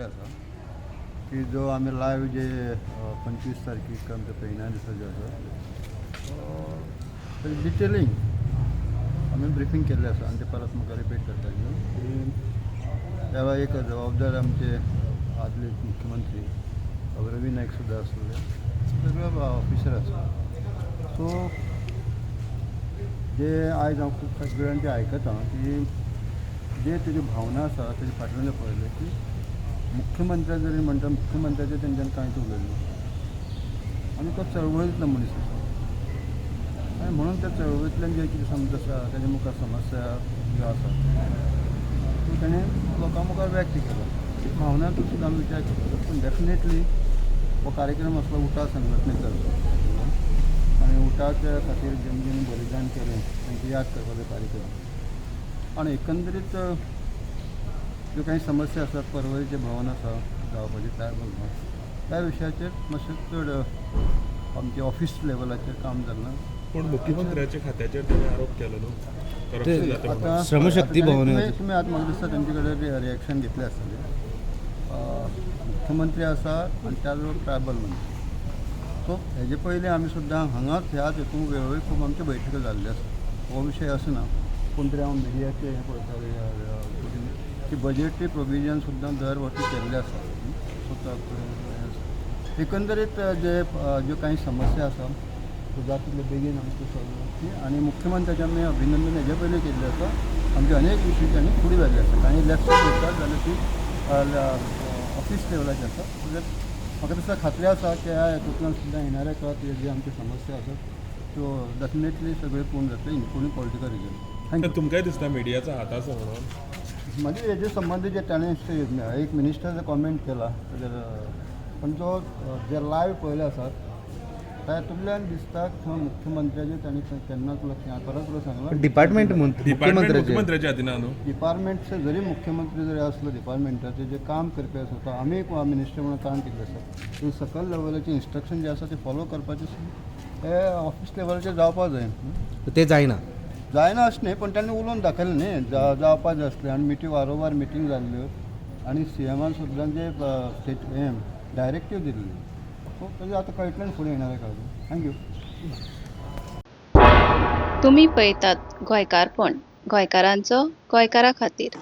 कडेन आसा की जो आमी लायव्ह जे 25 तारखेक आमच्या पेडण्या दिसा जे आसा तेजें डिटेलींग आमी ब्रिफींग केल्लें आसा आनी ते परत म्हाका रिपीट करता की त्या वेळार एक जबाबदार आमचे आदले मुख्यमंत्री रवी नायक सुद्दां आसले, सगळे ऑफिसर आसा. सो जे आयज हांव खूब वेळान ते आयकता की जे तेज्यो भावना आसा तेजे फाटल्यान पळयलें की मुख्यमंत्र्या जरी म्हणटा, मुख्यमंत्र्याचेर तेंच्यान कांयच उलयलें ना आनी तो चळवळींतलो मनीस आसा आनी म्हणून त्या चळवळींतल्यान जे कितें समज आसा, तेजे मुखार समस्या ज्यो आसा त्यो तेणें लोकां मुखार व्यक्त केलो. भावनांचो सुद्दां आमी विचार करता, पूण डेफिनेटली हो कार्यक्रम आसलो उटा संघटनेचो आनी उटाच्या खातीर जेणे जेणे बलिदान केलें तांकां याद करपाचो कार्यक्रम. आनी एकंदरीत ज्यो कांय समस्या आसात, पर्वरीचें भवन आसा जावपाचें ट्रायबल भवन, त्या विशयाचेर मातशें चड आमचे ऑफिस लेवलाचेर काम जालां. पूण मुख्यमंत्र्याच्या खात्याचेर ताणें आरोप केलो न्हू, करप्शन जाता म्हणून. आतां श्रमशक्ती आतां भवन तुमी तुमी आतां म्हाका दिसता तेंचे कडेन रिएक्शन घेतलें आसतलें. मुख्यमंत्री आसा आनी त्याच बरोबर ट्रायबल मंत्री. सो हेजे पयलीं आमी सुद्दां हांगाच ह्याच हितून वेळोवेळी खूब आमच्यो बैठको जाल्ल्यो आसा. हो विशय असो ना. कोण तरी हांव मिडियाचे हें पळयतालें की बजेटरी प्रोविजन सुद्दां दर वर्सी केल्लें आसा. सो हें आसा. एकंदरीत जे ज्यो कांय समस्या आसा त्यो जाता तितले बेगीन आमच्यो सॉल्व जावची आनी मुख्यमंत्र्याचें आमी अभिनंदन हेजे पयलीं केल्लें आसा. आमचे अनेक इश्यू तांणी फुडें व्हेल्ले आसा. कांय लेफ्ट उरतात जाल्यार ती ऑफिस लेवलाचेर आसा. सो that म्हाका दिसता, खात्री आसा की ह्या हेतूंतल्यान सुद्दां येणाऱ्या काळांत जे आमच्यो समस्या आसात त्यो डेफिनेटली सगळ्यो पूर्ण जातल्यो, including political region. Thank you. तुमकांय दिसता मिडियाचा हात आसा म्हणून? म्हणजे हेजे संबंदी जे ताणें एक मिनिस्टर कॉमेंट केला ताजेर, पण जो जे लायव्ह पळयले आसात तातूंतल्यान दिसता थंय मुख्यमंत्र्याचे तांणी केन्नाच लक्ष, हांवें परत परत सांगलां. डिपार्टमेंट डिपार्टमेंट मुख्यमंत्र्याचे मुख्यमंत्र्याच्या हातीन न्हू. डिपार्टमेंटचे जरी मुख्यमंत्री जरी आसलो, डिपार्टमेंटाचें जें काम करपी आसा तो आमी एक मिनिस्टर म्हणून काम केल्लें आसा. ते सकयल लेवलाचें इन्स्ट्रक्शन जे आसा ते फॉलो करपाचें हे ऑफिस लेवलाचेर जावपा जाय. ते जायना. जायना अशें न्ही, पण तांणी उलोवन दाखयलें न्ही जावपा जाय आसलें. आनी मिटींग वारंवार मिटींग जाल्ल्यो आनी सीएमान सुद्दां जे स्टेट हें डायरेक्टीव दिल्ली. सो तेजें आतां कळटलें फुडें येणाऱ्या काळान. Thank you. तुमी पळयतात गोंयकारपण, गोंयकारांचो गोंयकारा खातीर.